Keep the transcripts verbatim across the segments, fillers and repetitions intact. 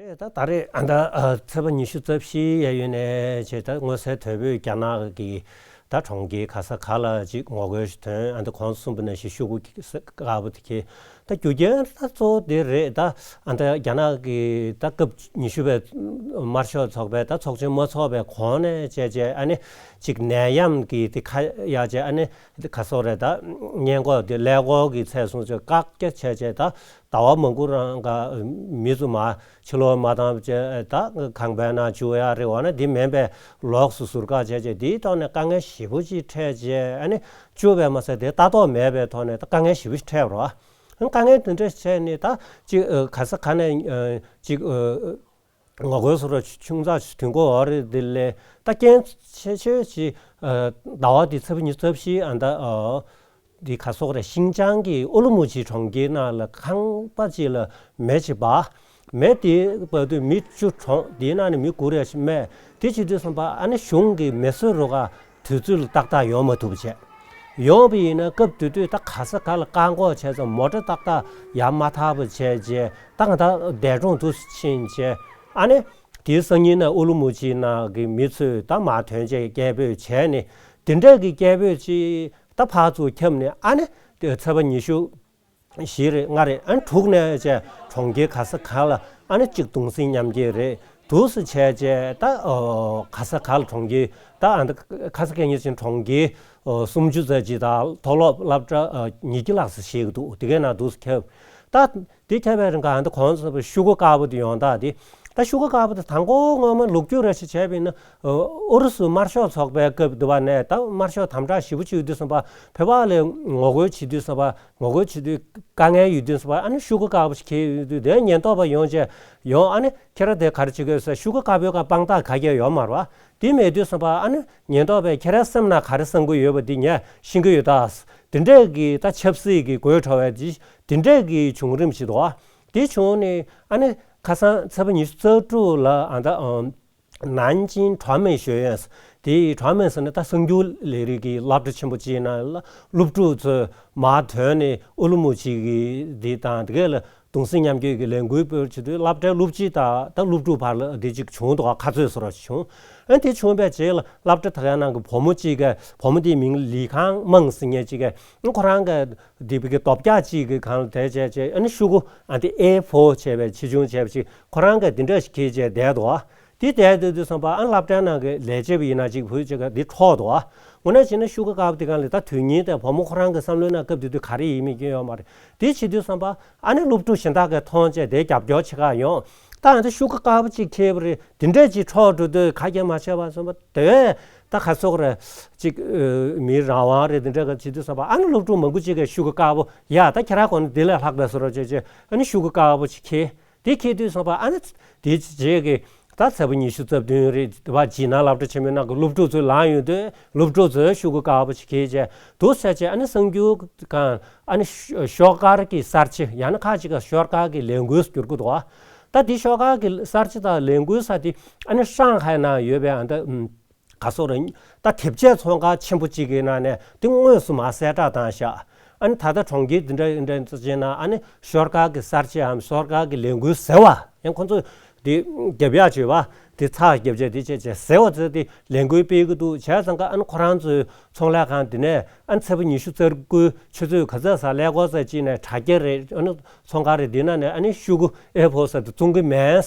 ད་ད་རེས་ཨ་ད་ཚེས་པ་ཉི་ཤུ་རྩ་བཞི་ཡ་ཡོད་ནས་བྱས། ད་མངོན་གསལ་དོད་པོས་རྒྱ་ནག་གི་ད་གྲོང་ཁྱེར་ག་ས་ག་ལ་ཅིག་ངོ་རྒོལ་ཞིག་ཐོན། ཨ་ད་གོང་དུ་གསུངས་པ་ནང་བཞིན་ཤོག་གུ་དཀར་པོ་དེ་ཁྱེར། ད་རྒྱུ་རྐྱེན་ད་གཙོ་བོ་དེ་རེད། ད་ཨ་ད་རྒྱ་ནག་གི་ད་སྐབས་ཉི་ཤུ་པའི་དམར་ཤོག་ཚོགས་པའི་ད་ཚོགས་ཆེན་མ་ཚོགས་པའི་གོང་ནས་བྱས་བྱས། ཨ་ནི་ཅིག་ནད་ཡམས་ཀྱི་དེ་ཁ་ཡ་བྱས། ཨ་ནི་ག་སོགས་རེད། ད་སྔས་མགོ་དེ་ཀླད་ཀོར་གྱི་ཚད་སོང་ཚོད་བཀག་རྒྱ་བྱས་བྱས། ད་ཟླ་བ་མང་པོ་རང་ག་མི་ཚོ་མ་ཕྱི་ལོགས་མ་བཏང་བྱས། ད་ཁང་པའི་ནང་བཅུག་ཡ་རེད། འོ་ན་དེ་མིན་པའི་ལོགས་སུ་ཟུར་བཀག་བྱས་བྱས། དེའི་ཐོག་ནས་དཀའ་ངལ་ཞེ་པོ་ཅིག་འཕྲད་བྱས། ཨ་ནི་བཅུག་པས་མ་ཟད་དེ་ལྟ་རྟོག་མེད་པའི་ཐོག་ནས་ད་དཀའ་ངལ་ཞེ་པོ་ཅིག་འཕྲད་པ་རེད། དཀའ་ངལ་དེ་འདྲ་བྱས་ནས་ད་ཅིག་ག་ས་ག་ནས་ཅིག་ངོ་རྒོལ་སོགས་ཆུང་ཙག་ཞིག་ཐོན་གྱི་ཡོད་རེད། དེ་ལས་ད་རྐྱེན་ཆེ་ཤོས་ཅིག་ཟླ་བ་འདི་ཚེས་པ་ཉི་ཤུ་རྩ་བཞི་ཨ་ད་འདི་ག་སོགས་རེད། ཤིན་ཅང་གི་ཨུ་ལུ་མུ་ཅི་གྲོང་ཁྱེར་ནང་ལ་ཁང་པ་ཅིག་ལ་མེ་ཅིག་འབར། མེ་དེ་འབར་དུས་མི་བཅུ་གྲོངས། དེའི་ནང་ནས་མི་དགུ་རེ་ཞིག་རྨས། དེ་བྱེད་དུས་ཙམ་པ་ཨ་ནི་གཞུང་གི་མེ་གསོད་རུ་ཁག་དུས་ཚོད་ལ་ཏག་ཏག་ཡོང་མ་ཐུབ་པ་བྱས། ཡོང་བ་ཡིན་ན་སྐབས་དེ་དུས་ད་ག་ས་ག་ལ་བཀག་འགོག་བྱས་ཙང་མོ་ཊ་ཏག་ཏག་ཡར་མ་ཐར་བ་བྱས་རྗེས། ད་གང་ལྟར་འདས་གྲོངས་དུ་ཕྱིན་རྗེས། ཨ་ནི་དེའི་སང་ཉིན་ནས་ཨུ་ལུ་མུ་ཅི་ནང་གི་མི་ཚོས་ད་མར་ཐོན་བྱས་སྐད་འབོད་བྱས་ནས། དེ་འདྲ་གི་སྐད་འབོད་ཅིག་ད་ཕར་ཚུར་ཁྱབ་ནས། ཨ་ནི་དེ་ཚེས་པ་ཉི་ཤུ་བཞི་རེད། ལྔ་རེད། ཨ་ནི་དྲུག་ནས་བྱས་གྲོང་ཁྱེར་ག་ས་ག་ལ་ཨ་ནི་གཅིག་གདུང་སེམས་མཉམ་སྐྱེད་རེད། འདུག་སེ་བྱས་བྱས། ད་ག་ས་ག་ལ་གྲོང་ཁྱེར་ད་ཨ་ནི་ག་ས་ག་ཉེར་ཅན་གྲོང་ཁྱེར་སུམ་ཅུ་ཙམ་ཅིག་དང་མཐོ་སློབ་སློབ་གྲྭ་ཉིས་བརྒྱ་ལྷག་ཙམ་ཞིག་འདུག་དེ་གའི་ནང་འདུག་སེ་ཁྱབ། ད་དེ་ཁྱབ་པའི་རིང་ག་ཨ་ནི་གོང་དུ་ཤོག་གུ་དཀར་པོ་དེ་ཡོང་སྟངས་དེ། ད་ཤོག་གུ་དཀར་པོ་དེ་དང་པོ་སྔོན་མ་ལོ་རྒྱུས་རེ་ཞིག་བྱས་པ་ཡིན་ན། ཨུ་རུ་སུ་དམར་ཤོག་ཚོགས་པའི་སྐབས་དུ་བ་ནས་ད་དམར་ཤོག་དམ་དྲག་ཞེ་པོ་ཅིག་ཡོད་དུས་ཙམ་པ། བོད་པ་ལ་ངོ་རྒོལ་བྱེད་དུས་ཙམ་པ། ངོ་རྒོལ་བྱེད་དུས་དཀའ་ངལ་ཡོད་དུས་ཙམ་པ། ཨ་ནི་ཤོག་གུ་དཀར་པོ་ཞིག་འཁྱེར་ཡོང་དུས། དེ་ཉེན་རྟོག་པ་ཡོང་བྱས་ཡོང་། ཨ་ནི་ཁྱེད་རང་དེ་ག་རེ་བྱེད་དགོས་ཟེར། ཤོག་གུ་དཀར་པོའི་སྒང་དཔང་རྟགས་ག་གེ་ཡོད་མ་རེད་པ། དེ་མེད་དུས་ཙམ་པ་ཨ་ནི་ཉེན་རྟོག་པས་ཁྱེད་རང་སེམས་ནང་ག་རེ་བསམ་གྱི་ཡོད་པ་འདི་ངས་ཤེས་ཀྱི་ཡོད་ད། དེ་འདྲས་ཀྱི་ད་ཆབ་སྲིད་ཀྱི་དགོད་བྲོ་བའི་དེ་དེ་འདྲས་ཀྱི་བྱུང་རིམ་ཞིག་འདུག་པ། དེ་བྱུང་ནས་ཨ་ནི་ཁ་སང་ཚེས་པ་ཉི་ཤུ་རྩ་དྲུག་ལ་ཨ་ད་ཨམ། ནན་ཅིང་གྲོང་མི་ཤོད་ཡོན། དེའི་གྲོང་མི་ཟེར་ན་ད་གསར་འགྱུར་ལས་རིགས་ཀྱི་སློབ་གྲྭ་ཆེན་པོ་ཅིག་ནང་ལ་སློབ་ཕྲུག་ཚོས་མར་ཐོན་ནས་ཨུ་ལུ་མུ་ཅི་གི་འདི་དང་དེ་གས་ལ་གདུང་སེམས་མཉམ་སྐྱེད་ཀྱི་ལས་འགུལ་སྤེལ་བྱེད་དུས། སློབ་གྲྭའི་སློབ་སྤྱི་དང་ད་སློབ་ཕྲུག་བར་ལ་འདི་ཅིག་བྱུང་འདུག་ཁ་རྩོད་བཟོ་འདྲ་ཞིག་བྱུང་། ཨ་དེ་བྱུང་བའི་རྗེས་ལ་སློབ་གྲྭ་དེ་གའི་ནང་གི་བུ་མོ་གཅིག་གིས། བུ་མོ་དེའི་མིང་ལི་ཁང་མང་ཟེར་མཁན་གཅིག་གིས། ཁོ་རང་གི་འདི་བི་གི་རྡོ་བཀྱག་གཅིག་གི་སྒང་ལ་དེ་བྱས་བྱས། ཨ་ནི་ཤོག་གུ་ཨ་དེ་ཨེ་ཕོར་བྱས་པའི་ཆེ་ཆུང་བྱས་པ་ཅིག་ཁོ་རང་གིས་འདི་འདྲ་ཞིག་འཁྱེར་བྱས་བསྡད་འདུག་དེ་བསྡད་དུས་ཙམ་པ་ཨ་སློབ་གྲྭའི་ནང་གི་ལས་བྱེད་པ་ཡིན་ན་ཅིག་བུ་ཅིག་གིས་འདི་འཕྲོག་འདུག་དངོས་གནས་བྱས་ན་ཤོག་གུ་དཀར་པོ་དེ་སྒང་ལ་ད་དོན་སྙིང་དེ་བུ་མོ་ཁོ་རང་གི་བསམ་བློའི་ནང་སྐབས་དེ་དུས་ག་རེ་ཡིན་མིན་སྐྱོན་ཡོད་མ་རེད། དེ་བྱེད་དུས་ཙམ་པ་ཨ་ནི་སློབ་ཕྲུག་གཞན་དག་གིས་མཐོང་བྱས་དེ་རྒྱབ་སྐྱོར་བྱེད་ག་ཡོང་། ད་ཨ་ནི་ཤོག་གུ་དཀར་པོ་ཅིག་འཁྱེར་བ་རེད། དེ་འདྲས་ཅིག་འཕྲོག་འགྲོ་དུས་ག་རྒྱ་མ་ཆད་པ་སོང་བ་དེ་བས་ད་ག་སོགས་རེད། ཅིག་ཨ་མིའི་རང་དབང་རེད། དེ་འདྲ་ག་བྱེད་དུས་ཙམ་པ་ཨ་ནི་སློབ་ཕྲུག་མང་པོ་ཅིག་གིས་ཤོག་གུ་དཀར་པོ་ཡ་ད་ཁྱེད་རང་གོ་ན་འདི་ལས་ལྷག་པའི་བཟོ་འདྲ་བྱས་བྱས། ཨ་ནི་ཤོག་གུ་དཀར་པོ་ཅིག་འཁྱེར། དེ་འཁྱེར་དུས་ཙམ་པ་ཨ་ནི་དེ་རྗེས་ཀྱི་ད་ཚེས་པ་ཉི་ཤུ་རྩ་བདུན་རེད། དེ་བ་ཇི་ན་སློབ་གྲྭ་ཆེན་མོའི་ནང་གི་སློབ་ཕྲུག་ཚོས་ལངས་ཡོང་དུས། སློབ་ཕྲུག་ཚོས་ཤོག་གུ་དཀར་པོ་ཅིག་འཁྱེར་བྱས་འདུག་ཟེར་བྱས། ཨ་ནི་གསར་འགྱུར་སྒང་ཨ་ནི་ཤོག་དཀར་གྱི་གསར་བརྗེ། ཡང་ན་ཁ་ཅིག་གིས་ཤོག་དཀར་གྱི་ལས་འགུལ་བསྒྱུར་གྱི་འདུག་ད་དེ་ཤོག་དཀར་གྱི་གསར་བརྗེ་དང་ལས་འགུལ་ཟེར་དེ་ཨ་ནི་ཧྲང་ཧའེ་ནང་ཡོད་པའི་ཨ་ད་ཨམ། ག་སོགས་རེད། ད་དེབ་ཆའི་ཚོང་ཁང་ཆེན་པོ་གཅིག་གི་ནང་ནས་དེ་དངོས་སུ་མར་གསལ་བསྒྲགས་བཏང་ཤག་ཨ་ནི་ད་ལྟ་གྲོང་ཁྱེར་འདི་འདྲ་འདི་འདྲ་ཅིག་ནང་ཨ་ནི་ཤོག་དཀར་གྱི་གསར་བརྗེའམ་ཤོག་དཀར་གྱི་ལས་འགུལ་ཟེར་བ་ཡང་ཁོ་ཚོས་དེ་རྒྱབ་ཡག་བྱོས་པ་དེ་ཚགས་རྒྱབ་བྱས་དེ་བྱས་བྱས་ཟེར་བ་ཚོས་དེ་ལས་འགུལ་སྤེལ་གྱི་འདུག་བྱས་ཙང་ཀ་ཨ་ནི་ཁོ་རང་ཚོའི་ཚོང་ལས་ཁང་འདི་ནས་ཨ་ནི་ཚེས་པ་ཉི་ཤུ་རྩ་དགུའི་ཆུ་ཚོད་ག་ཚོད་ཟ་ཀླད་ཀོར་ཟ་གཅིག་ནས་དྲ་རྒྱ་རེད། ཨ་ནི་ཚོང་ཁང་རེད། འདི་ནང་ནས་ཨ་ནི་ཤོག་གུ་ཨེ་ཕོར་ཟེར་དེ་བཙོང་གི་མེད།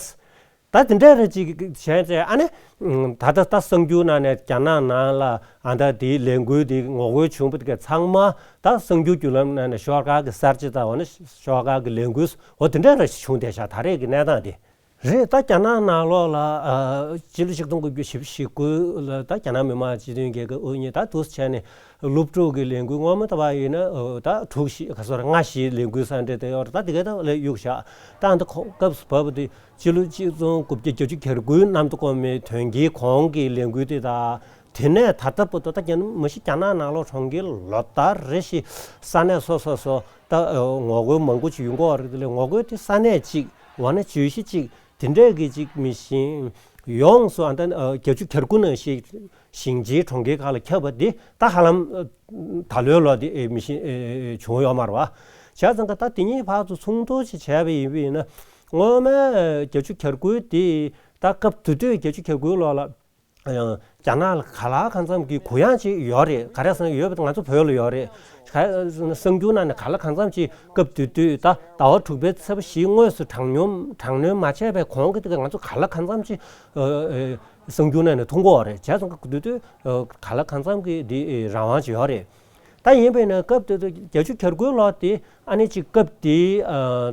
ད་དེ་འདྲ་རེ་ཅིག་བྱས་ཚེ་ཨ་ནི་ད་ལྟ་ད་གསར་འགྱུར་ནང་ནས་རྒྱ་ནག་ནང་ལ་ཨ་ད་དེའི་ལས་འགུལ་དེ་ངོ་རྒོལ་བྱུང་བ་དེ་ག་ཚང་མ་ད་གསར་འགྱུར་བརྒྱུད་ལམ་ནང་ནས་ཤོག་དཀར་གྱི་གསར་བརྗེ་དང་། འོ་ན་ཤོག་དཀར་གྱི་ལས་འགུལ་འོ་དེ་འདྲ་རེ་ཞིག་བྱུང་བསྡད་ཤག་ད་རེས་ཀྱི་གནས་སྟངས་དེ་རེད། ད་རྒྱ་ནག་ནང་ལོགས་ལ་ཨ་སྤྱི་ལོ་ཆིག་སྟོང་དགུ་བརྒྱ་བཞི་བཅུ་ཞེ་དགུ་ལ་ད་རྒྱ་ནག་མི་དམངས་སྤྱི་མཐུན་རྒྱལ་ཁབ་དབུ་བརྙེས་ད་འདུག་སེ་བྱས་ནས་སློབ་ཕྲུག་གི་ལས་འགུལ་སྔོན་མ་ལྟ་བ་ཡིན་ན་ཨ་ད་དྲུག་བཞི་ག་སོགས་ལྔ་བཞིའི་ལས་འགུལ་ཟེར་འདྲ་དེ་ཡོད་རེད། ད་དེ་ག་ད་ལས་གཡུག་ཤག་ད་ཨ་ད་ཁོ་སྐབས་སུ་བབས་པ་དེ། སྤྱི་ལོ་གཅིག་སྟོང་དགུ་བརྒྱ་བརྒྱད་ཅུ་གྱ་དགུའི་གནམ་བདེ་སྐོར་མའི་དོན་རྐྱེན་གོང་གི་ལས་འགུལ་དེ་དང་། དེ་ནས་ད་ལྟ་བར་དུ་ད་རྒྱ་ནག་མ་གཞི་རྒྱ་ནག་ནང་ལོགས་གྲོང་ཁྱེར་ལོ་ལྟར་རེ་བཞིན་ས་གནས་སོ་སོ་སོ་ད་ངོ་རྒོལ་མང་པོ་ཅིག་ཡོང་གི་ཡོད་རེད། དེ་ལས་ངོ་རྒོལ་དེ་ས་གནས་གཅིག་འོ་ན་བརྗོད་གཞི་གཅིག་དེ་འདྲས་ཀྱི་གཅིག་མིན་ཞིང་། ཡོངས་སུ་ཨ་ད་བརྒྱད་ཅུ་གྱ་དགུ་ནང་བཞིན་ཞིང་ཆེན་གྲོང་ཁྱེར་ཁག་ལ་ཁྱབ་པ་འདི་ད་ཧ་ལམ་ད་ལོའི་ལོ་འདི་མི་ཤེས་བྱུང་ཡོད་མ་རེད་པ། བྱས་ཙང་ཀ་ད་དེ་གཉིས་བར་དུ་མཚུངས་བསྡུར་ཅིག་བྱས་པ་ཡིན་པ་ཡིན་ན། སྔོན་མའི་བརྒྱད་ཅུ་གྱ་དགུའི་དེ་ད་སྐབས་དེ་དུས་བརྒྱད་ཅུ་གྱ་དགུའི་ལོ་ལ། རྒྱ་ནག་ལ་ག་ལ་གང་འཚམ་གྱི་གུ་ཡངས་ཅིག་ཡོད་རེད། ག་རེ་ཟེར་ན་ཡོད་པ་ང་ཚོ་བོད་ལ་ཡོད་རེད། གསར་འགྱུར་ནང་ནས་ག་ལ་གང་འཚམ་ཅིག་སྐབས་དེ་དུས་ད་ཟླ་བ་དྲུག་པའི་ཚེས་པ་བཞི་དངོས་སུ་དྲང་སྙོམས་དྲང་སྣོན་མ་བྱས་པའི་གོང་གི་དེ་ང་ཚོ་ག་ལ་གང་འཚམ་ཅིག་གསར་འགྱུར་ནང་ནས་མཐོང་གི་ཡོད་རེད། བྱས་ཙང་སྐབས་དེ་དུས་ག་ལ་གང་འཚམ་གྱི་དེ་རང་དབང་ཅིག་ཡོད་རེད། ད་ཡིན་པས་ན་སྐབས་དེ་དུས་བརྒྱད་ཅུ་གྱ་དགུའི་ལོ་དེ་ཨ་ནི་ཅིག་སྐབས་དེའི་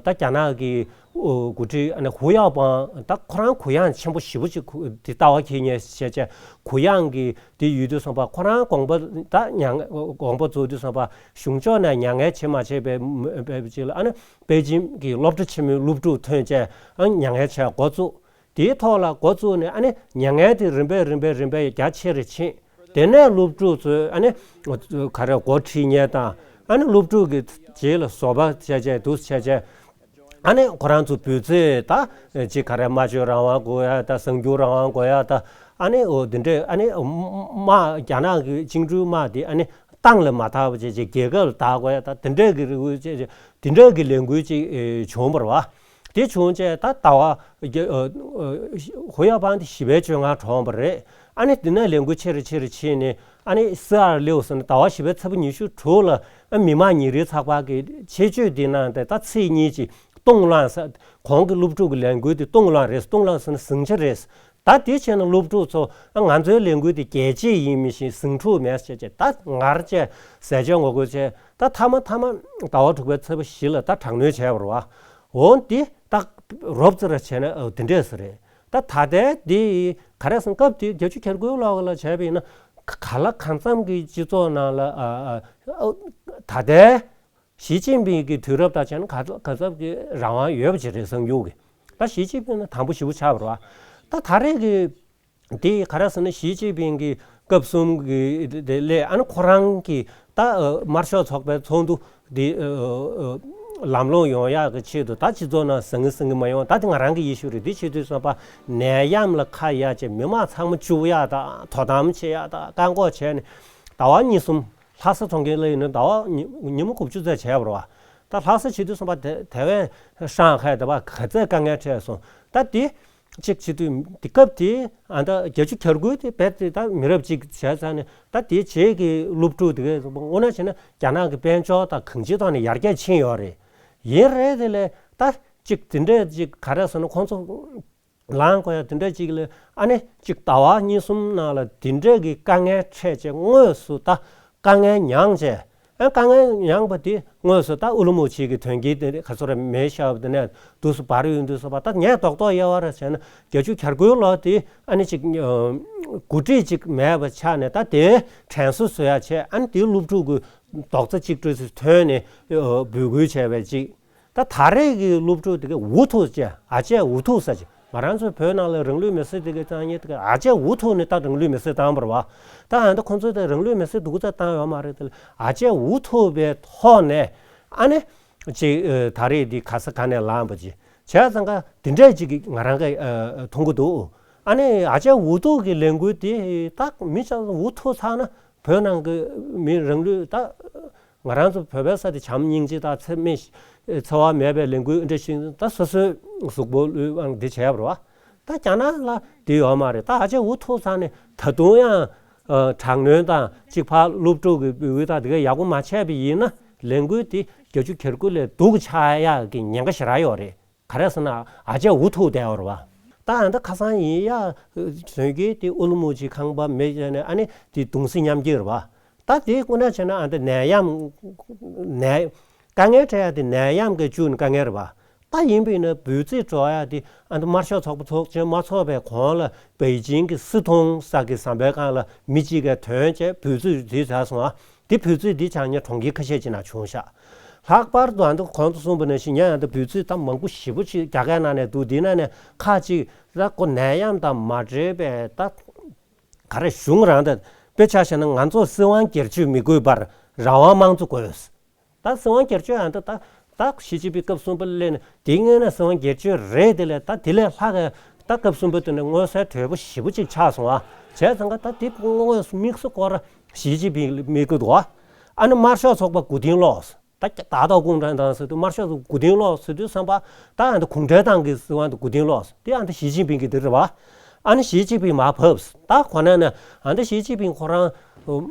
ད་རྒྱ་ནག་གི་འགོ་ཁྲིད་ཨ་ནི་ཧུ་ཡའོ་པང་ད་ཁོ་རང་གུ་ཡངས་ཆེན་པོ་ཞེ་པོ་ཅིག་དེ་ལྟ་བ་འཁྱེར་མཁན་བྱས་བྱས་གུ་ཡངས་ཀྱི་དེ་ཡོད་དུས་ཙམ་པ་ཁོ་རང་དགོངས་པ་ད་མྱ་ངན་དགོངས་པ་རྫོགས་དུས་ཙམ་པ་གཞུང་ཕྱོགས་ནས་མྱ་ངན་བྱེད་མ་བྱེད་པའི་ཅིག་ལ་ཨ་ནི་པེ་ཅིང་གི་སློབ་གྲྭ་ཆེན་མོའི་སློབ་ཕྲུག་ཐོན་བྱས་ཨ་ནི་མྱ་ངན་བྱས་འགོ་བཙུགས། དེའི་ཐོག་ལ་འགོ་བཙུགས་ནས་ཨ་ནི་མྱ་ངན་དེ་རིམ་པས་རིམ་པས་རིམ་པས་རྒྱ་ཆེ་རུ་ཕྱིན། དེ་ནས་སློབ་ཕྲུག་ཚོས་ཨ་ནི་ག་རེ་འགོ་ཁྲིད་མཁན་དང་ཨ་ནི་སློབ་ཕྲུག་གི་རྗེས་ལ་བཟོ་པ་བྱས་བྱས་འདུག་བྱས་བྱས་ཨ་ནི་ཁོ་རང་ཚོ་འབོད་ཚིག་ད་ཅིག་ག་རེ་སྨྲ་བརྗོད་རང་དབང་དགོས་ཡ་ད་གསར་འགྱུར་རང་དབང་དགོས་ཡ་ད་ཨ་ནི་འོ་དེ་འདྲས་ཨ་ནི་དམག་རྒྱ་ནག་གི་བཅིངས་འགྲོལ་དམག་དེ་ཨ་ནི་ཏང་ལ་མ་བཏགས་པ་བྱས་བྱས་རྒྱལ་ཁབ་ལ་བདག་དགོས་ཡ་ད་དེ་འདྲས་ཀྱི་རེ་བ་བྱས་བྱས་དེ་འདྲས་ཀྱི་ལས་འགུལ་ཅིག་བྱུང་བ་རེད་བ། དེ་བྱུང་རྗེས་ད་ཟླ་བ་ཧུ་ཡའོ་པང་དེ་བཞི་པའི་བཅོ་ལྔ་གྲོངས་པ་རེད། ཨ་ནི་དེ་ནས་ལས་འགུལ་ཆེ་རུ་ཆེ་རུ་ཕྱིན་ནས་ཨ་ནི་སི་ཨར་ལེའུ་ཟེར་ནས་ཟླ་བ་བཞི་པའི་ཚེས་པ་ཉི་ཤུ་དྲུག་ལ་ཨ་མི་དམངས་ཉིན་རེའི་ཚགས་པར་གྱི་ཆེད་བརྗོད་འདི་ནང་དེ་ད་ཚིག་གཉིས་ཀྱིས་སྟོང་ལངས་ཟེར། གོང་གི་སློབ་ཕྲུག་གི་ལས་འགུལ་དེ་སྟོང་ལངས་རེད། སྟོང་ལངས་ཟེར་ན་ཟིང་ཆ་རེད། ད་དེ་བྱས་ན་སློབ་ཕྲུག་ཚོ་ཨ་ང་ཚོའི་ལས་འགུལ་དེ་རྒྱལ་གཅེས་ཡིན་མི་ཤེས་ཟིང་འཁྲུག་མེད་ཟེར་བྱས་ད་ངར་བྱས་ཟས་བཅད་ངོ་རྒོལ་བྱས་ད་མཐའ་མ་མཐའ་མ་ཟླ་བ་དྲུག་པའི་ཚེས་པ་བཞི་ལ་ད་དྲག་གནོན་བྱས་པ་རེད་བ། འོ་འདི་ད་རོབ་ཙམ་ར་བྱས་ན་འོ་དེ་འདྲས་སུ་རེད། ད་ད་ལྟའི་འདི་ག་རེ་ཟེར་སྐབས་དེ་བརྒྱད་ཅུ་གྱ་དགུའི་ལོ་ལ་བྱས་པ་ཡིན་ན་ག་ལ་གང་འཚམ་གྱི་སྤྱི་ཚོགས་ནང་ལ་ཨ་ཨ་ཨ་ད་ལྟའི་ཞི་ཅིན་ཕིང་གི་དུས་རབས་དང་བྱས་ན་ག་ག་ཚབ་ཀྱི་རང་དབང་ཡོད་པ་ཅིག་རེད་གསར་འགྱུར་གྱི། ད་ཞི་ཅིན་ཕིང་ནི་དང་པོ་ཞེ་པོ་ཆགས་པ་རེད་བ། ད་ད་རེས་ཀྱི་དེ་ག་རེ་ཟེར་ན་ཞི་ཅིན་ཕིང་གི་སྐབས་གསུམ་གྱི་དེ་ལས་ཨ་ནི་ཁོ་རང་གི་ད་དམར་ཤོག་ཚོགས་པའི་ཚོགས་འདུ་འདི་ལམ་ལྷོང་ཡོང་ཡག་གི་ཆེད་དུ་ད་སྤྱི་ཚོགས་ནང་ཟང་ངེ་ཟིང་ངེ་མ་ཡོང་ད་དེ་ང་རང་གི་ཡེ་ཤུ་རེད། དེ་བྱེད་དུས་ཙམ་པ་ནད་ཡམས་ལ་ཁ་གཡར་བྱས་མི་མང་ཚང་མ་བཅུག་ཡག་དང་དོ་དམ་བྱེད་ཡག་དང་བཀག་འགོག་བྱས་ནས་ཟླ་བ་གཉིས་གསུམ། ལྷ་ས་ཚོང་མཁན་ལ་ཡིན་ན་ཟླ་བ་ཉི་ཉི་མ་དགུ་བཅུ་ཙམ་བྱས་པ་རེད་བ། ད་ལྷ་ས་བྱེད་དུས་ཙམ་པ་དེ་དེ་བས་ཧྲང་ཧའེ་དེ་བ་ག་ཚད་དཀའ་ངལ་འཕྲད་སོང་ད་དེ་གཅིག་བྱེད་དུས་དེ་སྐབས་དེ་ཨ་ད་བརྒྱད་ཅུ་གྱ་དགུ་དེ་བས་དེ་ད་མི་རབས་གཅིག་བྱས་ཙང་ནས་ད་དེ་རྗེས་ཀྱི་སློབ་ཕྲུག་དེ་གས་དངོས་གནས་བྱས་ན་རྒྱ་ནག་གི་དཔལ་འབྱོར་དང་གང་ཅིའི་ཐོག་ནས་ཡར་རྒྱས་ཕྱིན་ཡོད་རེད། ཡིན་རེད་དེ་ལས་ད་གཅིག་དེ་འདྲས་གཅིག་ག་རེ་ཟེར་ན་ཁོང་ཚོ། ལངས་དགོས་ཡ་དེ་འདྲ་ཅིག་ལ་ཨ་ནི་ཅིག་ཟླ་བ་གཉིས་གསུམ་ནང་ལ་དེ་འདྲ་གི་དཀའ་ངལ་འཕྲད་བྱས་དངོས་སུ་ད་དཀའ་ངལ་མྱངས་བྱས་ཨ་དཀའ་ངལ་མྱངས་པ་དེ་དངོས་སུ་ད་ཨུ་ལུ་མུ་ཆི་གི་དོན་རྐྱེན་དེ་ག་ཚོད་རེ་མེ་ཤོར་བ་དེ་ནས་དུས་སུ་བར་ཡོང་དུས་སུ་བ་ད་ངས་རྡོག་རྡོག་གཡར་བ་རེ་བྱས་ན་བརྒྱད་ཅུ་གྱ་དགུའི་ལོ་དེ་ཨ་ནི་ཅིག་འགོ་ཁྲིད་ཅིག་མེད་པ་ཆགས་ནས་ད་དེ་དྲན་གསོ་བཟོ་ཡ་བྱས་ཨ་ནི་དེའི་སློབ་ཕྲུག་གི་རྡོག་རྩ་གཅིག་སྒྲིལ་ཐོན་ནས་འབོད་སྐུལ་བྱས་པའི་ཅིག་ད་ད་རེས་ཀྱི་སློབ་ཕྲུག་དེ་ག་འུ་ཐུག་ཅེས་ཨ་ཅེ་འུ་ཐུག་ཟེར་ཅིག་ང་རང་ཚོའི་བོད་ནང་ལ་རང་ལུས་མེར་སྲེག་དེ་ག་བཏང་མཁན་དེ་ག་ཨ་ཅེ་འུ་ཐུག་ནས་ད་རང་ལུས་མེར་སྲེག་བཏང་བ་རེད་བ། ད་ཨ་ད་ཁོང་ཚོས་ད་རང་ལུས་མེར་སྲེག་སྡུག་ཙམ་བཏང་ཡོད་མ་རེད་དེ་ལ་ཨ་ཅེ་འུ་ཐུག་པའི་ཐོག་ནས་ཨ་ནི་ཅིག་ད་རེས་འདི་ག་ས་ག་ནས་ལངས་པ་ཅིག་བྱས་ཙང་ཀ་དེ་འདྲས་ཅིག་ང་རང་ག་མཐོང་གི་འདུག་ཨ་ནི་ཨ་ཅེ་འུ་ཐུག་གི་ལས་འགུལ་དེ་ད་མི་ཅག་འུ་ཐུག་ཚར་ན་བོད་ནང་གི་མི་རང་ལུས་ད། ང་རང་ཚོ་བོད་པའི་ས་དེ་བྱམས་སྙིང་རྗེ་དང་འཚེ་མེད་འཚེ་བ་མེད་པའི་ལས་འགུལ་འདྲ་ཞིག་ད་སོ་སོའི་གཟུགས་པོ་ལུས་དབང་འདི་བྱས་པ་རེད་བ། ད་རྒྱ་ནག་ལ་དེ་ཡོད་མ་རེད། ད་ཨ་ཅེ་འུ་ཐུག་ཚར་ནས་ད་དུང་ཡང་དྲག་གནོན་དང་གཅིག་ཕར་སློབ་ཕྲུག་གི་འབོད་སྐུལ་དང་དེ་ག་ཡག་པོ་མ་བྱས་པ་ཡིན་ན་ལས་འགུལ་དེ་བརྒྱད་ཅུ་གྱ་དགུ་ལས་སྡུག་ཆགས་ཡག་གི་ཉེན་ཁ་ཞེ་དྲག་ཡོད་རེད། ག་རེ་ཟེར་ན་ཨ་ཅེ་འུ་ཐུག་བསྡད་པ་རེད་བ། ད་ཨ་ད་ཁ་སང་ཡིན་ཡ་གཞོན་སྐྱེས་དེ་ཨུ་ལུ་མུ་ཆི་ཁང་པ་མེད་ནས་ཨ་ནི་དེ་གདུང་སེམས་མཉམ་སྐྱེད་རེད་བ། ད་དེའི་སྐུ་ན་བྱས་ན་ཨ་འདི་ནད་ཡམས་ནད་དཀའ་ངལ་འཕྲད་ཡ་དེ་ནད་ཡམས་ཀྱི་བཅུག་ནས་དཀའ་ངལ་རེད་བ། ད་ཡིན་པས་ན་འབོད་ཚིག་སྒྲོག་ཡ་དེ་ཨ་འདི་དམར་ཤོག་ཚོགས་པ་ཚོགས་ཆེན་མ་ཚོགས་པའི་གོང་ལ་པེ་ཅིང་གི་སི་ཐོང་ས་གི་ཟམ་པའི་སྒང་ལ་མི་གཅིག་གིས་ཐོན་བྱས་འབོད་ཚིག་དེ་བྱས་སོང་ཨ། དེ་འབོད་ཚིག་འདི་ཆགས་ཉེ་གྲོང་ཁྱེར་ཁ་ཤས་ཅིག་ན་བྱུང་ཤག་ལྷག་པར་དུ་ཨ་འདི་གོང་དུ་གསུངས་པ་ནང་བཞིན་ངས་ཨ་འདི་འབོད་ཚིག་ད་མང་པོ་ཞེ་པོ་ཅིག་རྒྱ་སྐད་ནང་ནས་འདུག་འདི་ནང་ནས་ཁ་ཅིག་ད་ཁོ་ནད་ཡམས་དང་མ་འབྲེལ་བའི་ད། ག་རེ་གཞུང་རང་དང་དཔེ་ཆ་བཞག་ན་ང་ཚོ་སྲིད་དབང་སྒེར་གཅོད་མི་དགོས་པར་རང་དབང་དམངས་གཙོ་དགོས། ད་སྲིད་དབང་སྒེར་གཅོད་ཡང་ད་ད་ད་ཞི་ཅིན་ཕིང་སྐབས་གསུམ་པ་སླེབས་ནས་དེ་སྔོན་ན་སྲིད་དབང་སྒེར་གཅོད་རེད། དེ་ལས་ད་དེ་ལས་ལྷག་གི་ད་སྐབས་གསུམ་པ་དེ་ནས་མངོན་གསལ་དོད་པོ་ཞེ་པོ་ཅིག་ཆགས་སོང་ཨ། བྱས་ཙང་ཀ་ད་དེ་དངོས་སུ་དམིགས་སུ་བཀོད་ར་ཞི་ཅིན་ཕིང་དམིགས་ཀྱི་འདུག་ཨ། ཨ་ནི་དམར་ཤོག་ཚོགས་པ་མགོ་རྟིང་སློག་ད་ད་ལྟ་ཀུང་ཀྲང་ཏང་ཟེར་དུས་དམར་ཤོག་ཚོ་མགོ་རྟིང་སློག་ཟེར་དུས་ཙམ་པ། ད་ཨ་ད་གུང་ཁྲན་ཏང་གི་སྲིད་དབང་དུ་མགོ་རྟིང་སློག་དེ་ཨ་ད་ཞི་ཅིན་ཕིང་གི་དེ་རེད་བ། ཨ་ནི་ཞི་ཅིན་ཕིང་མར་བབས། ད་ཁོ་ན་ནི་ཨ་ད་ཞི་ཅིན་ཕིང་ཁོ་རང་གོ་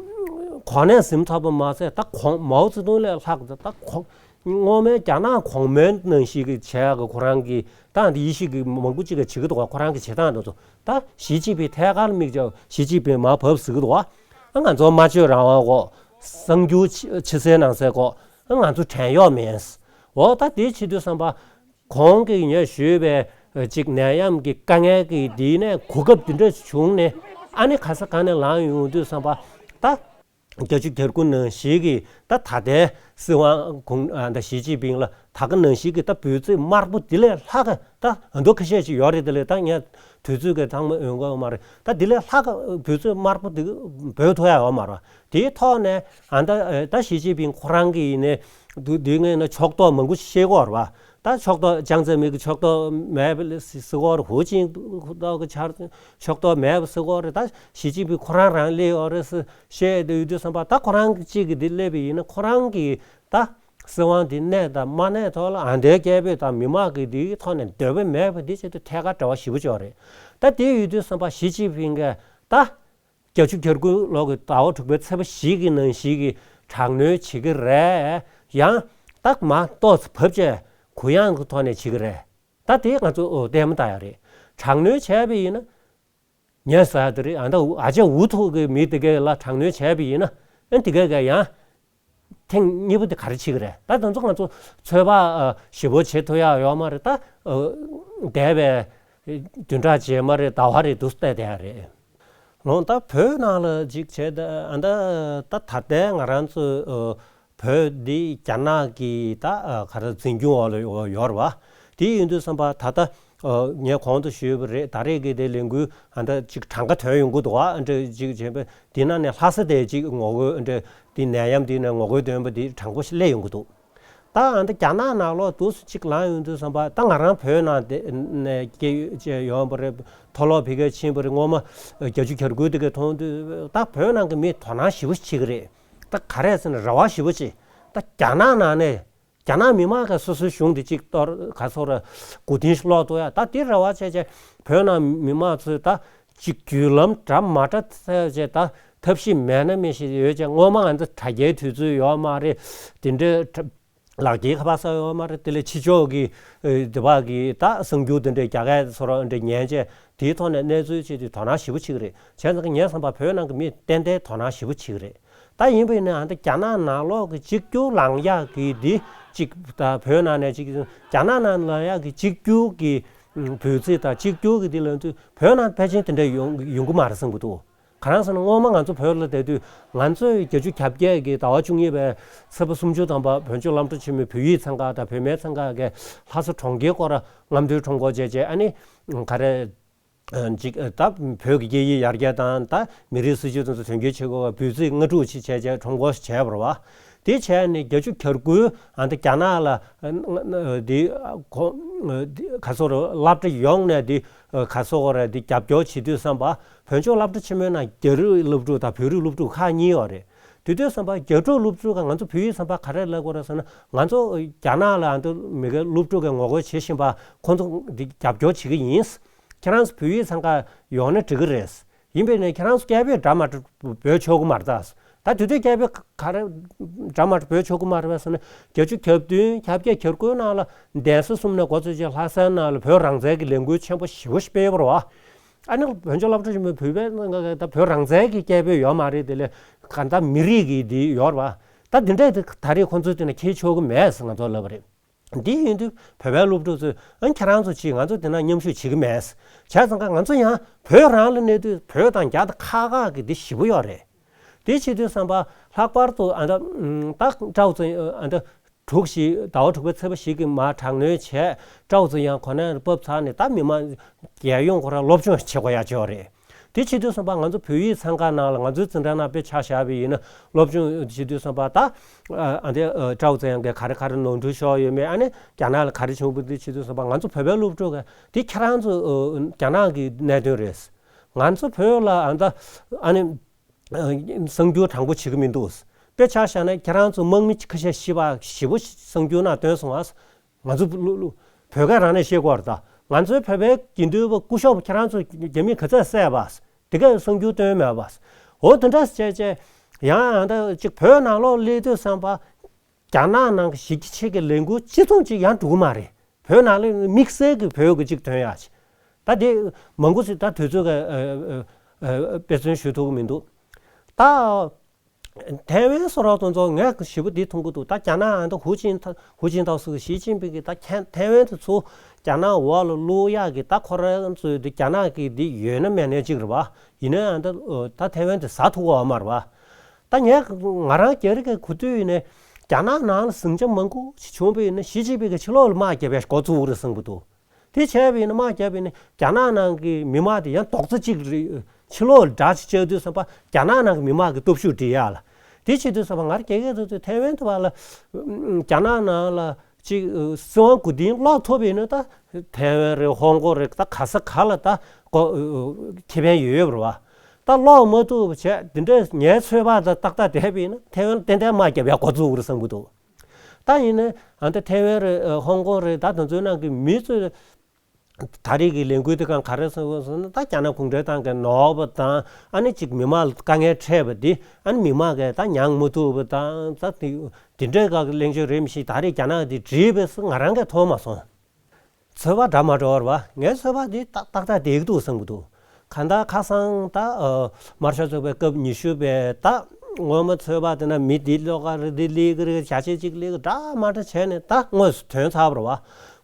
གནས་ཟིན་ཚར་བ་མ་ཟད། ད་ཁོང་མའོ་ཙེ་ཏུང་ལས་ལྷག་ད་ཁོང་སྔོན་མའི་རྒྱ་ནག་གོང་མའི་ནང་བཞིན་གྱི་བྱས་གི་ཁོ་རང་གི་ད་ཨ་ད་ཡེ་ཤུ་གི་མང་པོ་ཅིག་གིས་བྱེད་ཀྱི་འདུག་ག་ཁོ་རང་གི་བྱེད་སྟངས་དེ་ཚོ། ད་ཞི་ཅིན་ཕིང་ཐད་ཀར་དམིགས་བྱས་ཞི་ཅིན་ཕིང་མར་བབས་ཟེར་གྱི་འདུག་ག་ཨ་ང་ཚོ་སྨྲ་བརྗོད་རང་དབང་དགོས། གསར་འགྱུར་ཕྱི་གསལ་ནང་གསལ་དགོས། ཨ་ང་ཚོ་བྲན་གཡོག་མིན། འོ་ད་དེ་བྱེད་དུས་ཙམ་པ། གོང་གི་ངས་ཞུས་པའི་ཅིག་ནད་ཡམས་ཀྱི་དཀའ་ངལ་གྱི་དེ་ནས་གོ་སྐབས་དེ་འདྲ་བྱུང་ནས། ཨ་ནི་ག་ས་ག་ནས་ལངས་ཡོང་དུས་ཙམ་པ། ད་བརྒྱད་ཅུ་གྱ་དགུ་ནང་བཞིན་གྱི་ད་ད་ལྟའི་སྲིད་དབང་གོང་ཨ་ད་ཞི་ཅིན་ཕིང་ལ་ད་ག་ནང་བཞིན་གྱི་ད་འབོད་ཚིག་དམར་པོ་དེ་ལས་ལྷག་ག་ད་ཨ་མདོ་ཁ་ཤས་ཅིག་ཡོད་རེད། དེ་ལས་ད་ངས་དུས་ཚོད་ཀྱི་ཚང་མ་ཡོང་གི་ཡོད་མ་རེད། ད་དེ་ལས་ལྷག་ག་འབོད་ཚིག་དམར་པོ་དེ་འབོད་ཐུབ་ཡ་ཡོད་མ་རེད། དེའི་ཐོག་ནས་ཨ་ད་ད་ཞི་ཅིན་ཕིང་ཁོ་རང་གི་ཡིན་ནའི་འདུག་དེ་ངས་ན་ཕྱོགས་གཏོགས་མང་པོ་ཞིག་བཤད་ཀྱི་ཡོད་རེད་བ། ད་ཕྱོགས་གཏོགས་ཅང་ཙེ་མིན་གྱི་ཕྱོགས་གཏོགས་མེད་པ་ཟེར་གྱི་ཡོད་རེད། ཧུའུ་ཅིན་ཐའོ་གི་ཕྱོགས་གཏོགས་མེད་པ་ཟེར་གྱི་ཡོད་རེད། ད་ཞི་ཅིན་ཕིང་ཁོ་རང་རང་སླེབས་ཡོད་རེད་ཟེར་བཤད་དེ་ཡོད་དུས་ཙམ་པ། ད་ཁོ་རང་གཅིག་གིས་དེ་སླེབས་པ་ཡིན་ན་ཁོ་རང་གི་ད་སྲིད་དབང་དེ་གནས་དང་མ་གནས་ཐོག་ལ་ཨ་ད་སྐད་འབོད་དང་མི་མང་གི་དེའི་ཐོག་ནས་འདོད་པ་མེད་པ་དེ་བྱེད་དུས་ཐད་ཀར་འབྲེལ་བ་ཞེ་པོ་ཅིག་ཡོད་རེད། ད་དེ་ཡོད་དུས་ཙམ་པ་ཞི་ཅིན་ཕིང་གིས་ད་བརྒྱད་ཅུ་གྱ་དགུ་ལོ་གི་ཟླ་བ་དྲུག་པའི་ཚེས་པ་བཞི་གི་ནང་བཞིན་གྱི་དྲག་གནོན་བྱེད་ཀྱི་རེད། ཡང་ད་མར་ཏོག་ཙམ་བབས་བྱས་གུ་ཡངས་ཀྱི་ཐོག་ནས་བྱེད་ཀྱི་རེད། ད་དེ་ང་ཚོ་ཨོ་ལྟད་མོ་ལྟ་ཡ་རེད། དྲག་གནོན་བྱས་པ་ཡིན་ན། ངས་ཟེར་ཡ་དེ་རེད། ཨ་ད་ཨ་ཅག་ཝུ་ཐུའུ་གི་མི་དེ་གས་ལ་དྲག་གནོན་བྱས་པ་ཡིན་ན། ཨ་དེ་གས་གས་ཡང་ཐེངས་གཉིས་པ་དེ་ག་རེ་བྱེད་ཀྱི་རེད། ད་དེ་ཚོ་ང་ཚོ་ཚོད་དཔག་ཨ་ཞིབ་པོ་བྱེད་ཐུབ་ཡ་ཡོད་མ་རེད། ད་ཨ་འདས་པའི་བདུན་ཕྲག་རྗེས་མ་རེད། ཟླ་བ་རེད། འདུག་བལྟས་བསྡད་ཡ་རེད། ལོ་ད་བོད་ནང་ལ་ཅིག་བྱས་ད་ཨ་ད་ད་ད་ལྟའི་ང་རང་ཚོ་ཨ་བོད་འདི་རྒྱ་ནག་གི་ད་ཨ་ག་རེ་འཛིན་སྐྱོང་འོག་ལ་ཡོད་རེད་བ། དེ་ཡིན་དུས་ཙམ་པ་ད་ལྟ་ཨ་ངས་གོང་དུ་ཞུས་པ་རེད། ད་རེས་ཀྱི་དེ་ལས་འགུལ་ཨ་ད་ཅིག་གྲངས་ཀ་ཐོན་ཡོང་གི་འདུག་ཨ་འདྲ་ཅིག་བྱས་པ་འདི་ནང་ནས་ལྷ་ས་དེ་ཅིག་ངོ་རྒོལ་ཨ་འདྲ་འདི་ནད་ཡམས་འདི་ནས་ངོ་རྒོལ་འདོན་པ་འདི་གྲངས་ཀ་ཞིག་སླེབས་ཡོང་གི་འདུག་ད་ཨ་ད་རྒྱ་ནག་ནང་ལོགས་འདུག་སེ་ཅིག་ལངས་ཡོང་དུས་ཙམ་པ། ད་ང་རང་བོད་ནང་དེ་ནས་སྐྱེས་ཡོད་པ་རེད། མཐོ་སློབ་ཕ་གིར་ཕྱིན་པ་རེད། སྔོན་མ་བརྒྱད་ཅུ་གྱ་དགུ་དེ་ག་མཐོང་དུས་ད་བོད་ནང་གི་མི་དོ་སྣང་ཞེ་པོ་བྱེད་ཀྱི་རེད། ད་ག་རེ་ཟེར་ན་རེ་བ་ཞེ་པོ་བྱེད། ད་རྒྱ་ནག་ནང་ནས་རྒྱ་ནག་མི་མང་གིས་སོ་སོའི་གཞུང་དེ་གཅིག་གཏོར་ག་སོ་ར་མགོ་རྟིང་སློག་ཐུབ་ཡ། ད་དེ་རེ་བ་བྱས་བྱས་བོད་ནང་མི་མང་ཚོས་ད་གཅིག་བརྒྱུད་ལམ་འདྲ་མ་འདྲ་བཙལ་བྱས། ད་ཐབས་ཤེས་མེད་ན་མེད་ཤེས་ཡོད་ཅེས། སྔོན་མ་ང་ཚོ་དྲ་རྒྱའི་དུས་ཚོད་ཡོད་མ་རེད། དེ་འདྲའི་དྲ་ལག་འཁྱེར་ཁ་པར་སོགས་ཡོད་མ་རེད། དེ་ལས་ཕྱི་ཕྱོགས་ཀྱི་ཨེ་དེ་བ་གི་ད་གསར་འགྱུར་དེ་འདྲའི་རྒྱ་སྐད་སོགས་ར་འདྲ་ཉན་བྱས། དེའི་ཐོག་ནས་གནས་ཚུལ་ཅིག་དེ་དོ་སྣང་ཞེ་པོ་བྱེད་ཀྱི་རེད། བྱས་ཙང་ངས་བསམ་པ་བོད་ནང་གི་མི་ཏན་ཏན་དོ་སྣང་ཞེ་པོ་བྱེད་ཀྱི་རེད། ད་ཡིན་པ་ཡིན་ན་ཨ་ད་རྒྱ་ནག་ནང་ལོགས་ཀྱི་གཅིག་གྱུར་ལངས་ཡག་གི་འདི་གཅིག་ད་བོད་ནང་ནས་གཅིག་རྒྱ་ནག་ནང་ལངས་ཡག་གི་གཅིག་གྱུར་གྱི་འབོད་ཚིག་དང་གཅིག་གྱུར་གྱི་འདི་ལབ་དུས་བོད་ནང་ཕལ་ཆེར་དེ་འདྲ་ཡོང་ཡོང་གི་མ་རེད་བསམ་གྱི་འདུག་ག་རེ་ཟེར་ན་སྔོན་མ་ང་ཚོ་བོད་ལ་བསྡད་དུས་ང་ཚོས་བརྒྱད་ཅུ་གྱ་བརྒྱད་ཀྱི་ཟླ་བ་བཅུ་གཉིས་པའི་ཚེས་པ་སུམ་ཅུ་ཐམ་པ་བོད་ལྗོངས་སློབ་གྲྭ་ཆེན་མོའི་བོད་ཡིག་ཚན་ཁག་དང་བུད་མེད་ཚན་ཁག་གིས་ལྷ་ས་གྲོང་ཁྱེར་སྐོར་རྔམ་སྟོན་ཁྲོམ་སྐོར་བྱས་བྱས། ཨ་ནི་ག་རེ་ཅིག་ད་བོད་ཀྱི་སྐད་ཡིག་ཡར་རྒྱས་དང་ད་མི་རིགས་སྲིད་ཇུས་དེ་ཚོ་དོན་འཁྱོལ་བྱེད་དགོས་པ་འབོད་ཚིག་ལྔ་དྲུག་ཅིག་བྱས་བྱས་ཁྲོམ་སྐོར་ཞིག་བྱས་པ་རེད་བ། དེ་བྱས་ནས་བརྒྱད་ཅུ་གྱ་དགུ་ཨ་ད་རྒྱ་ནག་ལ་འདི་ག་སོ་ར་སློབ་གྲྭ་ཡོངས་ནས་འདི་ག་སོ་ར་འདི་རྒྱབ་སྐྱོར་བྱེད་དུས་ཙམ་པ། བོད་ལྗོངས་སློབ་གྲྭ་ཆེན་མོའི་ནང་རྒྱ་རིགས་སློབ་ཕྲུག་དང་བོད་རིགས་སློབ་ཕྲུག་ཁག་གཉིས་ཡོད་རེད། དེ་དུས་ཙམ་པ་རྒྱ་ཕྲུག་སློབ་ཕྲུག་ག་ང་ཚོ་བོད་ཡིག་ཚན་པ་ག་རེ་ལབ་དགོས་རེད་ཟེར་ན། ང་ཚོ་རྒྱ་ནག་ལ་ཨ་ད་མི་སྒེར་སློབ་ཕྲུག་གི་ངོ་རྒོལ་བྱེད་བཞིན་པ་ཁོང་ཚོ་འདི་རྒྱབ་སྐྱོར་བྱེད་ཀྱི་ཡིན། ཁྱེད་རང་ཚོ་བོད་ཡིག་ཚན་ཁག་ཡོང་ན་འགྲིག་གི་རེད། ཡིན་པས་ནས་ཁྱེད་རང་ཚོ་སྐད་འབོད་འདྲ་མ་འདྲ་འབོད་ཆོག་གི་མ་རེད་ད། ད་དེ་དུས་སྐད་འབོད་ག་རེ་འདྲ་མ་འདྲ་འབོད་ཆོག་གི་མ་རེད་པས་ཟེར་ན། བརྒྱད་ཅུ་གྱ་བདུན་གྱ་བརྒྱད་གྱ་དགུ་ནང་ལ་གདན་ས་གསུམ་ནས་འགོ་བཙུགས་བྱས་ལྷ་སའི་ནང་ལ་བོད་རང་བཙན་གྱི་ལས་འགུལ་ཆེན་པོ་ཞེ་པོ་ཞིག་སྤེལ་བ་རེད་བ། ཨ་ནི་བོད་ལྗོངས་སློབ་གྲྭ་ཆེན་མོའི་བོད་པའི་ད་བོད་རང་བཙན་གྱི་སྐད་འབོད་ཡོད་མ་རེད། དེ་ལས་གང་ལྟར་མི་རིགས་ཀྱི་འདི་ཡོད་རེད་བ། ད་འདི་འདྲས་དེ་ད་རེས་ཁོང་ཚོས་དེ་ན་འཁྱེར་ཆོག་གི་མེད་ཟེར་ང་ཚོར་ལབ་པ་རེད། འདི་ཡིན་དུས་བོད་པའི་སློབ་ཕྲུག་ཚོས་ཨ་ཁྱེད་རང་ཚོ་ཅིག་ང་ཚོ་དེ་ན་མཉམ་ཞུགས་བྱེད་ཀྱི་མེད། བྱས་ཙང་ཀ་ང་ཚོ་ཡང་བོད་རང་ལ་གནས་དུས་བོད་དང་རྒྱ་དང་ཁག་ཁག་གི་འདི་ཞེ་པོ་ཡོད་རེད། དེ་བྱེད་དུས་ཙམ་པ་ལྷག་པར་དུ་ཨ་ད་ད་ཀྲའོ་ཙེ་ཨ་ད་དྲུག་བཞི་ཟླ་བ་དྲུག་པའི་ཚེས་པ་བཞི་གི་མར་དྲག་གནོན་བྱས། ཀྲའོ་ཙེ་ཡང་གོ་གནས་ལ་ཕབ་ཚར་ནས་ད་མི་མང་རྒྱལ་ཡོངས་ཁོ་རང་སློབ་སྦྱོང་བྱེད་དགོས་ཡ་ཅིག་ཡོད་རེད། དེ་བྱེད་དུས་ཙམ་པ་ང་ཚོ་བོད་ཡིག་ཚན་ཁག་ནང་ལ་ང་ཚོའི་འཛིན་གྲྭ་ནང་དཔེ་ཆ་བཞག་པ་ཡིན་ན་སློབ་སྦྱོང་བྱེད་དུས་ཙམ་པ་ད་ཨ་འདི་ཀྲའོ་ཙེ་ཡང་གིས་ག་རེ་ག་རེ་ནོར་འཁྲུལ་ཤོར་ཡོད་མེད། ཨ་ནི་རྒྱ་ནག་ལ་ག་རེ་བྱུང་བ་འདི་བྱེད་དུས་ཙམ་པ་ང་ཚོ་བོད་པའི་སློབ་ཕྲུག་གིས་འདི་ཁྱེད་རང་ཚོ་རྒྱ་ནག་གི་གནད་དོན་རེད། ང་ཚོ་བོད་ལ་ཨ་ད་ཨ་ནི་གསར་འགྱུར་དྲང་པོ་བྱེད་ཀྱི་མི་འདུག་དཔེ་ཆ་བཞག་ན་ཁྱེད་རང་ཚོ་དམག་མི་ཁ་ཤས་ཤི་བ་ཞེ་པོ་གསར་འགྱུར་ནང་བཏོན་སོང་ཨ། ང་ཚོ་ལུ་ལུ་བོད་སྐད་རང་ནས་བཤད་དགོས་རེད་ད། ང་ཚོའི་བོད་པའི་དགེ་འདུན་པ་སྐུ་ཞབས་ཁྱེད་རང་ཚོ་རྒྱ་མིས་ག་ཚད་བསད་པ། དེ་ག་གསར་འགྱུར་བཏོན་མེད་པ། འོ་དེ་འདྲ་བྱས་བྱས་ཡང་ཨ་ད་ཅིག་བོད་ནང་ལོགས་སླེབས་དུས་ཙམ་པ། རྒྱ་ནག་ནང་གི་གཞི་རྒྱ་ཆེ་གི་ལས་འགུལ་ཅི་ཙམ་ཅིག་ཡང་འགྲོ་གི་མ་རེད། བོད་ནང་ལ་དམིགས་བསལ་གྱི་བོད་ཀྱི་ཅིག་དོན་ཡག་ཅིག་ད་དེ་མང་པོ་ཞིག་ད་དུས་ཚོད་ཀྱི་ཨ་ཨ་ཨ་དཔེ་མཚོན་ཞུ་ཐུབ་ཀྱི་མི་འདུག་ད་ཐའེ་ཝན་སོགས་རོགས་དང་ཚོ་ངས་ཞེ་པོ་འདི་མཐོང་གི་འདུག་ད་རྒྱ་ནག་ཨ་ད་ཧུའུ་ཅིན་ཧུའུ་ཅིན་ཐའོ་སོགས་ཞི་ཅིན་ཕིང་གིས་ད་ཁྱེད་ཐའེ་ཝན་དེ་ཚོ་རྒྱ་ནག་འོག་ལ་བླུག་ཡག་གི་ད་ཁོ་རང་ཚོའི་འདི་རྒྱ་ནག་གི་འདི་ཡོད་ན་མེད་ན་ཅིག་རེད་བ། ཡིན་ན་ཨ་ད་ད་ཐའེ་ཝན་དེ་ཟ་ཐུབ་ཀྱི་ཡོད་མ་རེད་བ། ད་ངས་ང་རང་རྒྱ་རིགས་ཀྱི་གོ་ཐོས་ཡིན་ནས་རྒྱ་ནག་ནང་ལ་ཟིང་ཆ་མང་པོ་ཞིག་བྱུང་བ་ཡིན་ན་ཞི་ཅིན་ཕིང་གིས་ཕྱི་ལོགས་ལ་དམག་བརྒྱབ་པའི་འགོ་བཙུགས་རེད་བསམ་གྱི་འདུག་དེ་བྱས་པ་ཡིན་ན་དམག་བརྒྱབ་པ་ཡིན་ན་རྒྱ་ནག་ནང་གི་མི་དམངས་དེ་ཡང་རྡོག་རྩ་གཅིག་རེད། ཕྱི་ལོགས་ལ་དགྲ་ཅིག་བཅག་དུས་ཙམ་པ་རྒྱ་ནག་ནང་གི་མི་དམངས་ཀྱི་སྟོབས་ཤུགས་སྒྲིལ་ཡག་ལ། དེ་བྱེད་དུས་ཙམ་པ་ང་རང་རྒྱ་སྐད་དུ་ཐའེ་ཝན་དུ་བ་ལ་རྒྱ་ནག་ནང་ལ་ཅིག་སྲིད་དབང་མགོ་རྟིང་སློག་ཐུབ་པ་ཡིན་ན་ད་ཐའེ་ཝན་རེད་ཧོང་ཀོང་རེད་ད་ག་ས་ག་ལ་ད་གོ་ཁེ་ཕན་ཡོད་ཡོད་པ་རེད་བ། ད་སློག་མ་ཐུབ་པ་བྱས་འདི་འདྲའི་ངའི་ཚོད་དཔག་ད་ཏག་ཏག་བསྡད་པ་ཡིན་ན་ཐའེ་ཝན་ཏན་ཏན་དམག་རྒྱབ་ཡག་འགོ་བཙུགས་རེད་བསམ་གྱི་འདུག་ད་ཡིན་ན་ཨ་ད་ཐའེ་ཝན་རེད་ཧོང་ཀོང་རེད་ད་དེ་ཚོའི་ནང་གི་མི་ཚོས་ད་རེས་ཀྱི་ལས་འགུལ་དེ་གང་ག་རེ་སོང་སོང་ན་ད་རྒྱ་ནག་གུང་ཁྲན་ཏང་གི་ནོར་བ་དང་ཨ་ནི་ཅིག་མི་མང་ལ་དཀའ་ངལ་འཕྲད་པ་འདི་ཨ་ནི་མི་མང་གིས་ད་མྱང་མི་ཐུབ་པ་དང་ད་དེ་འདི་འདྲའི་ག་གི་གླེང་བརྗོད་རེད་མི་ཤེས། ད་རེས་རྒྱ་ནག་འདི་བྲིས་པས་ང་རང་གིས་མཐོང་མ་སོང་། ཚོད་དཔག་འདྲ་མ་འདྲ་བ་རེད་བ། ངའི་ཚོད་དཔག་འདི་ཏག་ཏག་ཏག་བསྡད་ཀྱི་འདུག་བསམ་གྱི་འདུག་གང་ལྟར་ཁ་སང་ད་ཨ་དམར་ཤོག་ཚོགས་པའི་སྐབས་ཉི་ཤུ་པའི་ད་སྔོན་མ་ཚོད་དཔག་དེ་ན་མི་འདི་ལོགས་ཀ་རེད་འདི་ལི་གི་རེད་བྱ་བྱེད་ཅིག་ལི་གི་འདྲ་མ་འདྲ་བྱས་ནས་ད་དངོས་སུ་ཐོན་ཚར་བ་རེད་བ།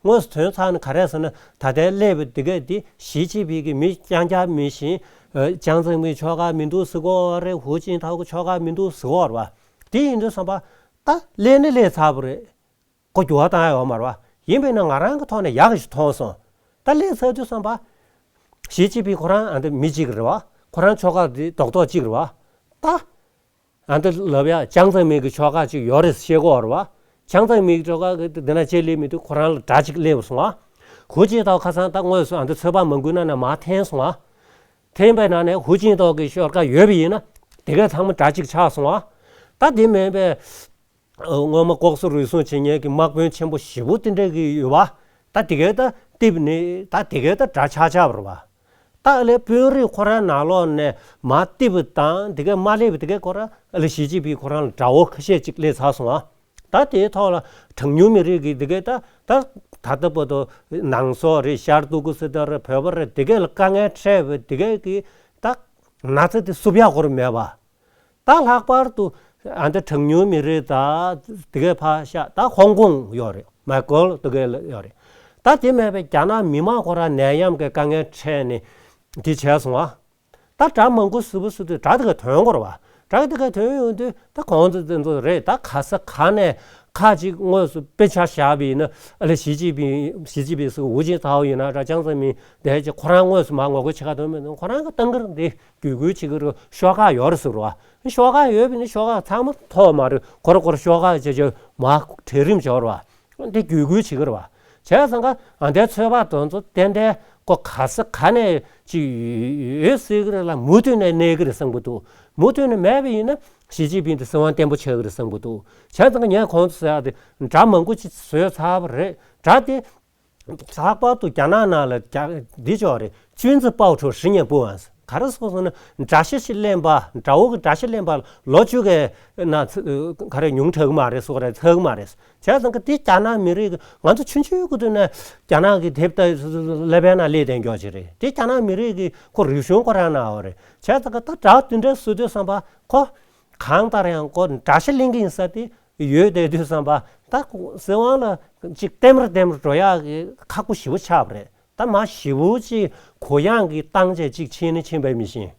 དངོས་སུ་ཐོན་ཚར་ནས་ག་རེ་ཟེར་ན་ད་ལྟའི་སླེབས་པའི་འདི་གས་འདི་ཞི་ཅིན་ཕིང་གི་མི་རྐྱང་རྐྱང་མི་ཤིང་ཅང་ཙེ་མིན་ཕྱོགས་ཁག་མི་འདུག་ཟེར་གོ་རེད། ཧུའུ་ཅིན་ཐའོ་གི་ཕྱོགས་ཁག་མི་འདུག་ཟེར་གོ་རེད་བ། དེ་ཡིན་དུས་ཙམ་པ་ད་སླེབས་ནི་སླེབས་ཚར་བ་རེད། ཁོ་འགྱུར་བ་བཏང་ཡ་ཡོད་མ་རེད་བ། ཡིན་པས་ན་ང་རང་གི་ཐོག་ནས་ཡག་ཞིག་མཐོང་སོང་། ད་སླེབས་ཚར་དུས་ཙམ་པ། ཞི་ཅིན་ཕིང་ཁོ་རང་ཨ་འདི་མི་གཅིག་རེད་བ། ཁོ་རང་ཕྱོགས་ཁག་འདི་རྡོག་རྡོག་གཅིག་རེད་བ། ད་ཨ་འདི་ལབ་ཡ་ཅང་ཙེ་མིན་གྱི་ཕྱོགས་ཁག་ཅིག་ཡོད་རེད་ཤེས་གོ་རེད་བ། ཅང་ཙེ་མིན་གྱི་ཕྱོགས་ཁག་གི་འདི་ན་ཅེ་ལི་མི་འདུག་ཁོ་རང་ལ་དགྲ་གཅིག་སླེབས་སོང་ཨ། ཧུའུ་ཅིན་ཐའོ་ཁ་སང་ད་དངོས་སུ་ཨ་འདི་ཚོད་དཔག་མང་པོའི་ནང་ནས་མར་འཐེན་སོང་ཨ། འཐེན་པའི་ནང་ནས་ཧུའུ་ཅིན་ཐའོ་གི་ཤོར་ཁ་ཡོད་པ་ཡིན་ན་དེ་གས་ཚང་མ་དགྲ་གཅིག་ཆགས་སོང་ཨ། ད་འདི་མིན་པའི། སྔོན་མ་ལྐོག་ཟ་རུལ་སུངས་བྱེད་མཁན་གྱི་དམག་དཔོན་ཆེན་པོ་ཞེ་པོ་དེ་འདྲ་གི་ཡོད་བ། ད་དེ་གའི་ད་ཏིབ་ནི་ད་དེ་གའི་ད་དགྲ་ཆགས་ཆགས་པ་རེད་བ། ད་ཨ་ལས་དཔོན་རིགས་ཁོ་རང་ནང་ལོགས་ནས་མ་ཏིབ་དང་དེ་གའི་མ་སླེབས་པ་དེ་གའི་ཁོ་རང་ཨ་ལས་ཞི་ཅིན་ཕིང་ཁོ་རང་ལ་དགྲ་བོ་ཁ་ཤས་ཅིག་སླེབས་ཚར་སོང་ཨ། ད་དེའི་ཐོག་ལ་གྲངས་ཉུང་མི་རིགས་ཀྱི་དེ་གའི་ད་ད་ད་ལྟ་བར་དུ་ནང་སོག་རེད་ཤར་ཏུར་ཀི་སི་ཐན་རེད་བོད་པ་རེད་དེ་གའི་ལ་དཀའ་ངལ་འཕྲད་པ་དེ་གའི་གི་ད་ན་ཚ་དེ་བསུབ་ཡག་ཁོ་རང་མེད་བ། ད་ལྷག་པར་དུ་ཨ་འདི་གྲངས་ཉུང་མི་རིགས་དང་དེ་གའི་ཕར་བཞག་ད་ཧོང་ཀོང་ཡོད་རེད། མའི་ཀོལ་དེ་གའི་ལ་ཡོད་རེད། ད་དེ་མེད་པའི་རྒྱ་ནག་མི་མང་ཁོ་རང་ནད་ཡམས་ཀྱི་དཀའ་ངལ་འཕྲད་ནས་འདི་བྱས་སོང་ཨ། ད་དགྲ་མང་པོ་ཟུར་པོ་ཟུར་དུ་དགྲ་དེ་ག་ཐོན་དགོས་རེད་བ། དགྲ་དེ་ག་ཐོན་ཡོང་དུས་ད་གོང་དུ་དེ་ཚོ་རེད་ད་ག་ས་ག་ནས་ཁ་ཅིག་དངོས་སུ་དཔེ་ཆ་བཞག་པ་ཡིན་ན་ཨ་ལས་ཞི་ཅིན་ཕིང་ཞི་ཅིན་ཕིང་སུ་ཧུའུ་ཅིན་ཐའོ་ཡིན་ན་འདྲ་ཅང་ཙེ་མིན་དེ་ཅིག་ཁོ་རང་དངོས་སུ་མ་ངོ་རྒོལ་བྱེད་ག་དོན་མེད་དོན་ཁོ་རང་གི་ཏང་གིར་འདི། གུས་བཀུར་བྱེད་ཀྱི་རེད། ཤོག་ཁག་ཡོད་རེད་ཟེར་བ། ཤོག་ཁག་ཚང་མ་ཐོབ་མ་རེད། ཁོ་ར་ཁོ་ར་ཤོག་ཁག་བྱས་བྱས་མ་གྲལ་རིམ་བྱས་རེད་བ། འདི་གུས་བཀུར་བྱེད་ཀྱི་རེད་བ། བྱས་ཙང་ཀ་ཨ་འདའི་ཚོད་དཔག་དེ་ཚོ་ཏན་ཏན་ཁོ་ག་ས་ག་ནས་ཅིག་ཡོད་སྲིད་ཀྱི་རེད་ལ་མུ་མཐུད་ནས་གནས་ཀྱི་རེད་བསམ་གྱི་འདུག་མུ་མཐུད་ནས་མེད་པ་ཡིན་ན་ཞི་ཅིན་ཕིང་དེ་སྲིད་དབང་བརྟན་པོ་ཆགས་ཀྱི་རེད་བསམ་གྱི་འདུག་བྱས་ཙང་ཀ་ངས་གོང་དུ་ཟེར་ཡག་དེ་དགྲ་མང་པོ་ཅིག་བཟོས་ཚར་བ་རེད། དགྲ་དེ། ལྷག་པར་དུ་རྒྱ་ནག་ནང་ལ་རྒྱ་འདི་ཅོག་རེད། ཅུན་ཙི་པའོ་ཁྲོ་ཧྲི་ཉན་པུ་ཨང་། ག་རེ་ཟེར་སོང་ན་དགྲ་ཤ་ཞིག་ལེན་པ་དགྲ་བོ་གི་དགྲ་ཤ་ལེན་པ་ལོ་བཅུ་གི་ན་ག་རེ་ཉུང་དྲགས་མ་རེད་སོགས་རེད་ཚགས་མ་རེད། བྱས་ཙང་གི་དེ་རྒྱ་ནག་མི་རིགས་ཀྱི་ང་ཚོ་ཆུང་ཆུང་གི་དུས་ནས་རྒྱ་ནག་གི་དེབ་ལྟ་ཀླད་པའི་ནང་སླེབས་བསྡད་མཁན་ཅིག་རེད། དེ་རྒྱ་ནག་མི་རིགས་ཀྱི་ཁོ་རིག་གཞུང་ཁོ་རང་ནང་ཡོད་རེད། བྱས་ཙང་གི་ད་དགྲ་དེ་འདྲ་བཟོ་དུས་ཙམ་པ་ཁོ། གང་ལྟར་ཡང་ཁོ་དགྲ་ཤ་ལེན་གྱི་ཡིན་ས་དེ་ཡོད་བསྡད་དུས་ཙམ་པ་ད་སྲིད་དབང་ལ་ཅིག་ལྟེམ་ར་ལྟེམ་ར་འགྲོ་ཡག་གི་ཁག་པོ་ཞེ་པོ་ཆགས་པ་རེད། ད་མ་ཞེ་པོ་ཅིག་གུ་ཡངས་ཀྱི་བཏང་བྱས་ཅིག་ཕྱིན་ནི་ཕྱིན་པའི་མི་ཤེས།